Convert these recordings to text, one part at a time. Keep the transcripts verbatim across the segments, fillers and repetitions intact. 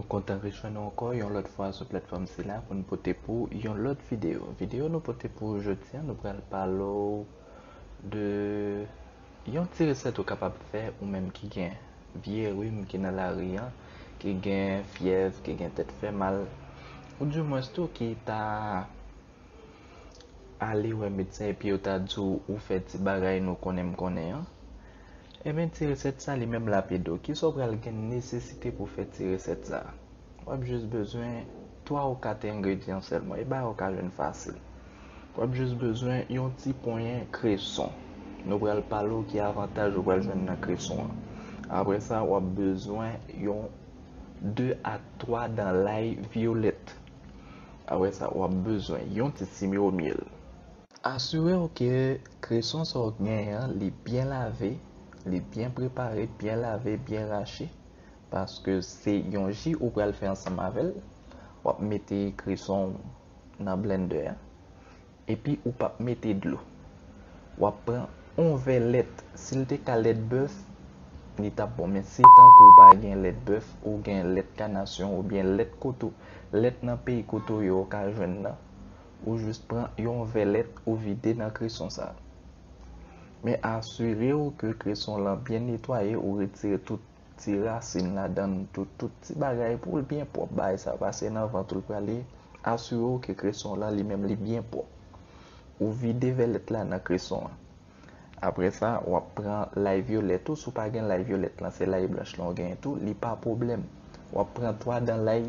Kontan rejwenn nou ankò yon lòt fwa sou platfòm sila pou n pote pou yon lòt videyo. Videyo nou pote pou jodi a, nou pral pale w de yon ti resèt ou kapab fè, ou menm ki gen vye rim ki nan lari an, ki gen fyèv, ki gen tèt fè mal, oudimwens tou ki ta ale wè medsen epi yo ta di w ou fè ti bagay nou konnen m konnen an. Ebyen, ti resèt sa li menm l ap ede w. Kisa w pral gen nesesite pou fè ti resèt sa? W ap jis bezwen twa ou kat engredyan sèlman. E bagay ou ka jwenn fasil. W ap jis bezwen yon ti ponyen kreson. Nou pral pale w ki avantaj ou pral jwenn nan kreson an. Apre sa, w ap bezwen yon de a twa dan lay vyolèt. Apre sa, w ap bezwen yon ti simiwo myèl. Asire w ke kreson sa w genyen an, li byen lave, li byen prepare, byen lave, byen rache, paske se yon ji ou pral fè ansanm avè l. W ap mete kreson w nan blendè a, epi ou p ap mete dlo. W ap pran yon vè lèt, si l te ka lèt bèf, li t ap bon, men si tankou w pa gen lèt bèf, ou gen lèt kanasyon oubyen lèt kote w, lèt nan peyi kote w ye ou ka jwenn nan, ou jis pran yon vè lèt ou vide nan kreson sa. Men asire w ke kreson lan byen netwaye, ou retire tout ti rasin ladan l, tout, tout ti bagay pou l byen pwòp. Bagay sa pase nan vant ou l prale. Asire w ke kreson lan li menm li byen pwòp. Ou vide vè lèt la nan kreson an. Apre sa, w ap pran lay vyolèt ou, si w pa gen lay vyolèt lan, se lay blanch lan w genyen tou, li pa pwoblèm. W ap pran twa dan lay,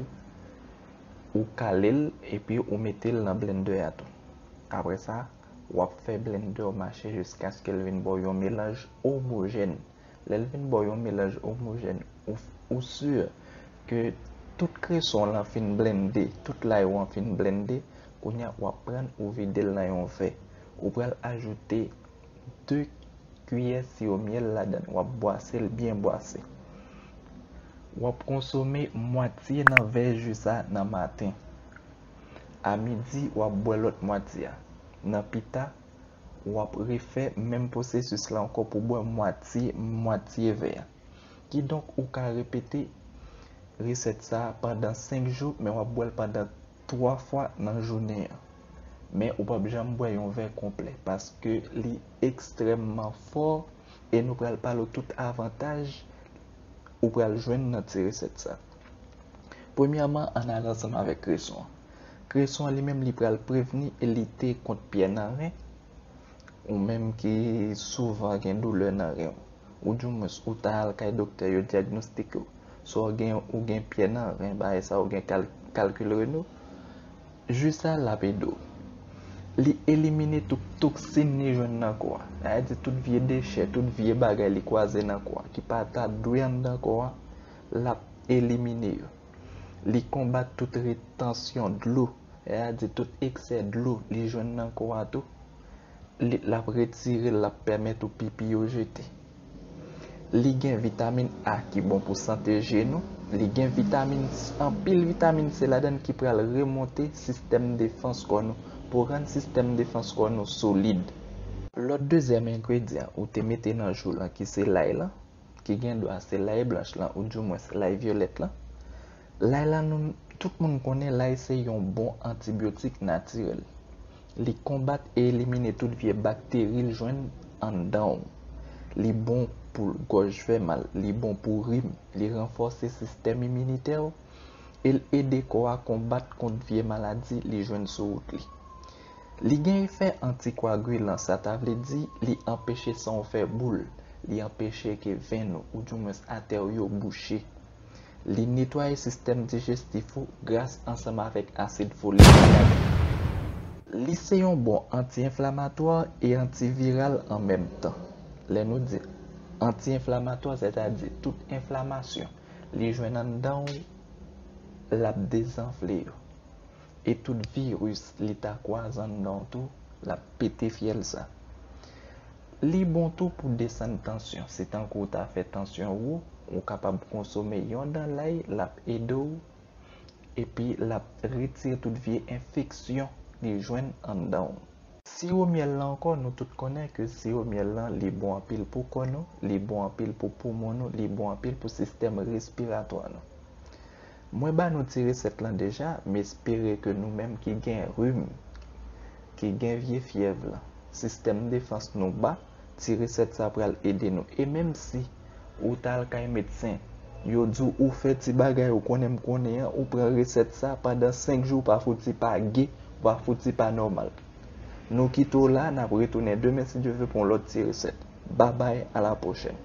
ou kale l, epi ou mete l nan blendè a tou. Apre sa, w ap fè blendè w mache jiskaske l vin ba w yon melanj omojèn. Lè l vin ba w yon melanj omojèn, ou, ou si ke tout kreson lan fin blende, tout lay ou an fin blende, kounye a w ap pran ou vide l nan yon vè. Ou pral ajoute de kiyè siwo myèl ladan l. W ap bwase l byen bwase. W ap konsome mwatye nan vè ji sa nan maten. A midi, w ap bwè lòt mwatye a. Nan pita, w ap refè menm pwosesis la ankò pou bwè mwatye, mwatye vè a. Kidonk, ou ka repete resèt sa a pandan senk jou, men w ap bwè l pandan twa fwa nan jounen an. Men ou p ap janm bwè yon vè konplè, paske li ekstrèmman fò e nou pral pale w tout avantaj ou pral jwenn nan ti resèt sa. Premyèman, ann ale ansanm avèk kreson an. Kreson an li menm, li pral prevni e lite kont pyè nan ren, ou menm ki souvan gen doulè nan ren w. Oudimwens, ou ta al kay doktè, yo dyagnostike w. Swa w gen, ou gen pyè nan ren, bagay sa, ou gen kal-, kalkil Raynaud, ji sa l ap ede w. Li elimine tout toksin li jwenn nan kò a. Sa vle di tout vye dechè, tout vye bagay li kwaze nan kò a, ki pa ta dwe anndan kò a, l ap elimine yo. Li konbat tout retansyon dlo, sa vle di tout eksè dlo li jwenn nan kò a tou. Li, l ap retire l, l ap pèmèt ou pipi yo jete. Li gen vitamin A ki bon pou sante je nou. Li gen vitamin C, anpil vitamin C ladan l ki pral remonte sistèm defans kò nou, pou rann sistèm defans kò nou solid. Lòt dezyèm engredyan ou te mete nan jou lan, ki se lay lan, ki gen dwa se lay blanch lan, oudimwens lay vyolèt lan. Lay la, nou, tout moun konnen lay se yon bon antibyotik natirèl. Li konbat e elimine tout vye bakteri l jwenn anndan w. Li bon pou gòj fè mal, li bon pou rim, li ranfòse sistèm iminitè w, e l ede kò a konbat kont vye maladi li jwenn sou wout li. Li gen efè antikwagilan, sa ta vle di li anpeche san w fè boul, li anpeche ke venn ou, oudimwens atè w yo bouche. Li netwaye sistèm dijestif ou gras ansanm avèk asid folik la ladan l. Li se yon bon anti-enflamatwa e antiviral an menm tan. Lè nou di anti-enflamatwa, sètadi tout enflamasyon li jwenn anndan w, l ap dezanfle yo. E tout viris li ta kwaze anndan w tou, l ap pete fyèl sa. Li bon tou pou desann tansyon. Si tankou w ta fè tansyon ou wo, ou kapab konsome yon dan lay, l ap ede w, epi l ap retire tout vye enfeksyon li jwenn anndan w. Siwo myèl lan ankò, nou tout konnen ke siwo myèl lan, li bon anpil pou kò nou, li bon anpil pou poumon nou, li bon anpil pou sistèm respiratwa nou. Mwen ba nou ti resèt lan deja, m espere ke nou menm ki gen rim, ki gen vye fyèv lan, sistèm defans nou ba, ti resèt sa pral ede nou. E menm si ou t al kay medsen, yo di w ou fè ti bagay ou konnen m konnen an, ou pran resèt sa pandan senk jou, ou pa fouti pa ge, ou pa fouti pa nòmal. Nou kite w la, n ap retounen demen si Dye vle pou yon lòt ti resèt. Babay, a la pwochèn.